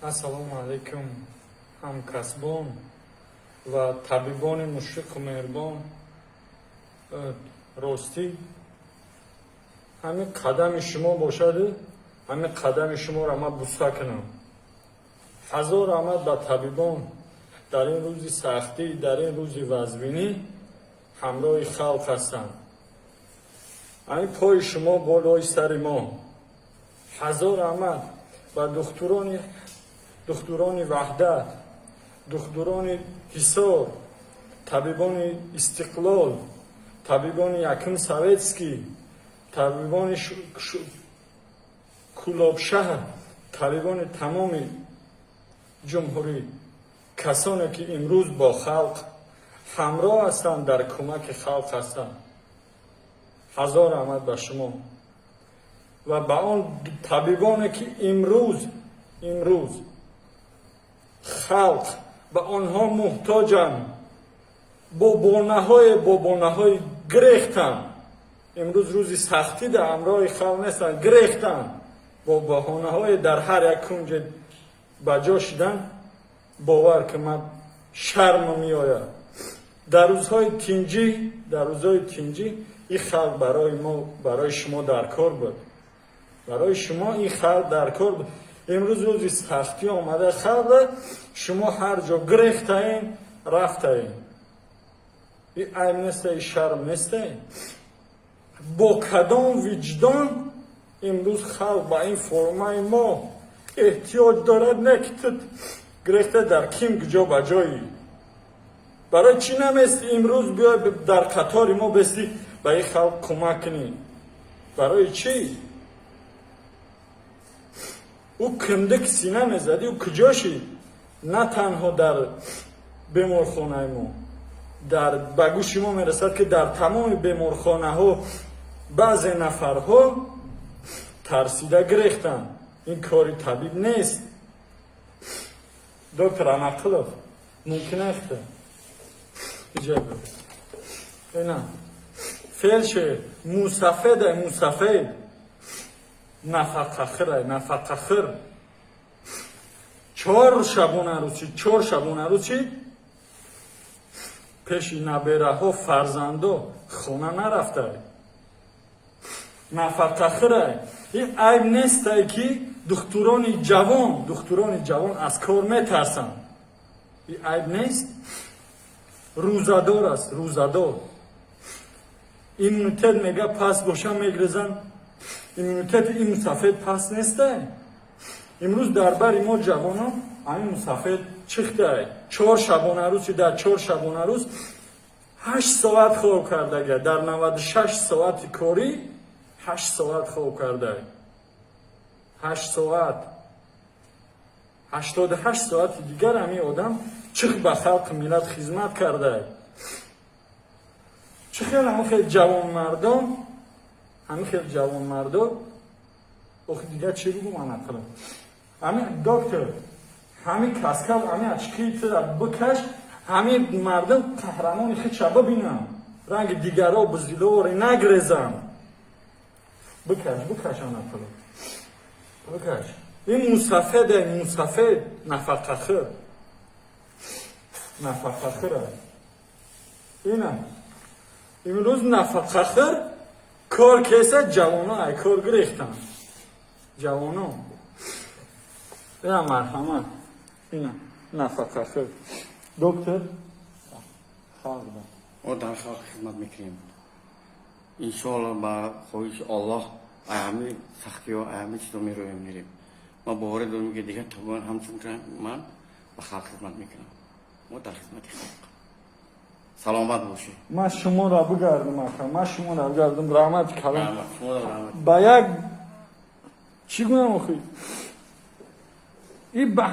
Ассалому алайкум, ҳамкасбон ва табибони мушфиқу меҳрубон. Ростӣ, ҳамин қадами шумо бошаду ҳамин қадами шуморо ман буса кунам. Ҳазор раҳмат ба табибон, дар ин рӯзи сахтӣ, дар ин рӯзи вазбинӣ ҳамроҳи халқ ҳастанд. Ҳамин пои шумо болои сари мо. Ҳазор раҳмат ба духтурони Ваҳдат, духтурони Ҳисор, табибони Истиқлол, табибони якум Советский, табибони Кӯлобшаҳр, табибони тамоми ҷумҳурӣ, касоне ки имрӯз бо халқ ҳамроҳ ҳастанд, дар кӯмаки халқ ҳастанд. Ҳазор раҳмат ба шумо ва ба он табибоне ки имрӯз халқ ба онҳо муҳтоҷанд, бо баҳонаҳои гирехтанд. Имрӯз рӯзи сахтӣ дар ҳамроҳи халқ нестанд, гирехтанд, бо баҳонаҳое дар ҳар як кунҷе ба ҷо шидан. Бовар ки, ман шарм меояд. Дар рӯзҳои тинҷӣ, дар рӯзҳои тинҷӣ ин халқ барои мо, барои шумо дар кор буд, барои шумо ин халқ дар кор буд. Имрӯз рӯзи сахтӣ омада, халқ шумо ҳар ҷо гирехтаем, рафтаем. Ин айб неста? И шарм неста? Бо кадом виҷдон имрӯз халқ ба ин формаи мо эҳтиёҷ дорад, не ки ту гирехта дар ким куҷо ба ҷои? Барои чӣ намести имрӯз биёй, дар қатори мо бести, ба ин халқ кӯмак кунӣ? Барои чӣ? Ӯ киндик сина мезадӣ, ӯ куҷо шид? На танҳо дар беморхонаи мо, дар ба гӯши мо мерасад, ки дар тамоми беморхонаҳо баъзе нафарҳо тарсида гирехтанд. Ин кори табиб нест. Доктор Анақилов, мумкин аст ина фелшер мусафеда, мусафед, нафақахӯрай, нафақахӯр. 4 шабонарӯз, 4 шабонарӯз чи пеши набераҳо, фарзандо хона нарафтай, нафақахӯрай. Ин айб нестай, ки духтурони ҷавон аз кор метарсанд? Ин айб нест? Рӯзадор аст, рӯзадор. Иммунитет мега паст боша, мегрезанд. Иммунитети ин мусафед паст нестай? Имрӯз дар бари мо ҷавонон ҳамин мусафед чихтай. 4 шабонарӯз, дар 4 шабонарӯз 8 соат хоб кардага, дар 96 соати корӣ 8 соат хоб карда, 8 соат. 88 соати дигар ҳамин одам чих ба халқи миллат хизмат карда. Чӣ хел ҳамин хел ҷавонмардон, ҳамин хел ҷавонмардо? Охи, дигар чӣ бигӯм, анақилам? Ҳамин доктор, ҳамин каскал, ҳамин очки тира бикаш, ҳамин мардум қаҳрамони худша бибинам, ранги дигаро бузиловори нагрезам. Бикаш, бикаш, анақилам, бикаш. Ин мусафеде, мусафед, нафақахӯр, нафақахӯра. Ина имрӯз нафақахӯр кор кеса, ҷавоно ай кор гирехтанд, ҷавоно. Ина, марҳамат, ина нафақахӯр доктор халқ. Мо дар халқ хизмат мекунем, иншоалло. Ба хоҳиши Оллоҳ ҳами сахтиҳо, ҳами чизо мероем, мерем. Ма боварӣ дорем, ки дигар табибон ҳамчун ман ба халқ хизмат мекунам. Мо дар хизмати халқ. Саломат бошед. Ман шуморо бигардам, ака, ман шуморо бигардам. Раҳмати калом. Шумо раҳмат. Ба як чӣ гӯям охи? И ба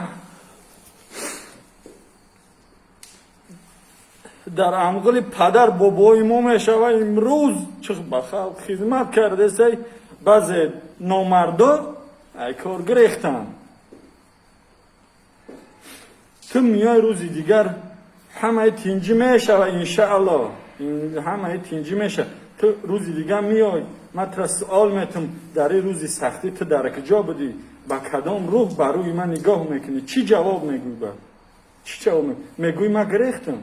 дар амғили падар бобои мо мешава. Имрӯз чӣ ба халқ хизмат кардесай, баъзе номардо ай кор гирехтанд. Ту миёй, рӯзи дигар ҳамаи тинҷӣ мешава, иншаалло, ҳамаи тинҷӣ мешава. Ту рӯзи дигар миёй, ман тура суол метум: дар ин рӯзи сахтӣ ту дар куҷо будӣ? Ба кадом рӯҳ ба рӯи ман нигоҳ мекунӣ? Чӣ ҷавоб мегӯй? Ба чӣ ҷавоб мегӯй? Ман гирехтам.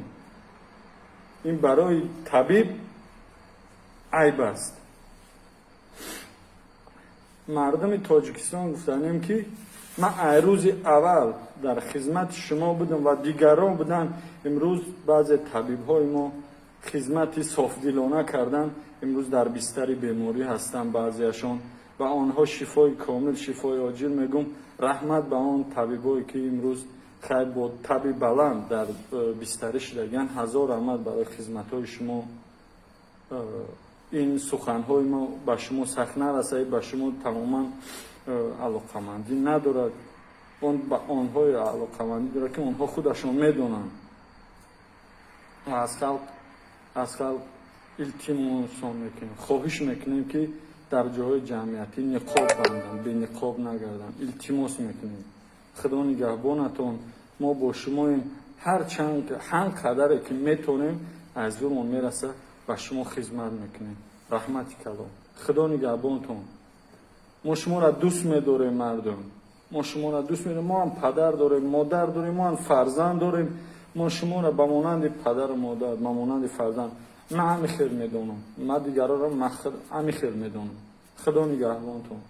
Ин барои табиб айб аст. Мардуми Тоҷикистон, гуфтанем, ки ман ай рӯзи аввал дар хизмати шумо будам ва дигарон буданд. Имрӯз баъзе табибҳои мо хизмати софдилона карданд, имрӯз дар бистари беморӣ ҳастанд баъзеашон ва онҳо шифои комил, шифои оҷил мегӯм. Раҳмат ба он табибое, ки имрӯз хай бо таби баланд дар бистарӣ шудагиянд. Ҳазор раҳмат барои хизматҳои шумо. Ин суханҳои мо ба шумо сахт нарасад, ба шумо тамоман алоқамандӣ надорад. Он ба онҳое алоқамандӣ дорад, ки онҳо худашон медонанд. Аз халқ илтимосон мекунем, хоҳиш мекунем, ки дар ҷойҳои ҷамъиятӣ ниқоб банданд, бениқоб нагарданд. Илтимос мекунем. Худо нигаҳбонатон. Мо бо шумоем. Ҳар чанд, ҳар қадаре ки метонем, аз зӯрмон мерасад, ба шумо хизмат мекунем. Раҳмати калом, Худо нигаҳбонтон. Мо шуморо дӯст медорем, мардум, мо шуморо дӯст медорем. Мо ҳам падар дорем, модар дорем, мо ҳам фарзанд дорем. Мо шуморо ба монанди падару модар, ба монанди фарзанд ман ҳами хел медонам. Ман дигароро ҳами хел медонам. Худо нигаҳбонтон.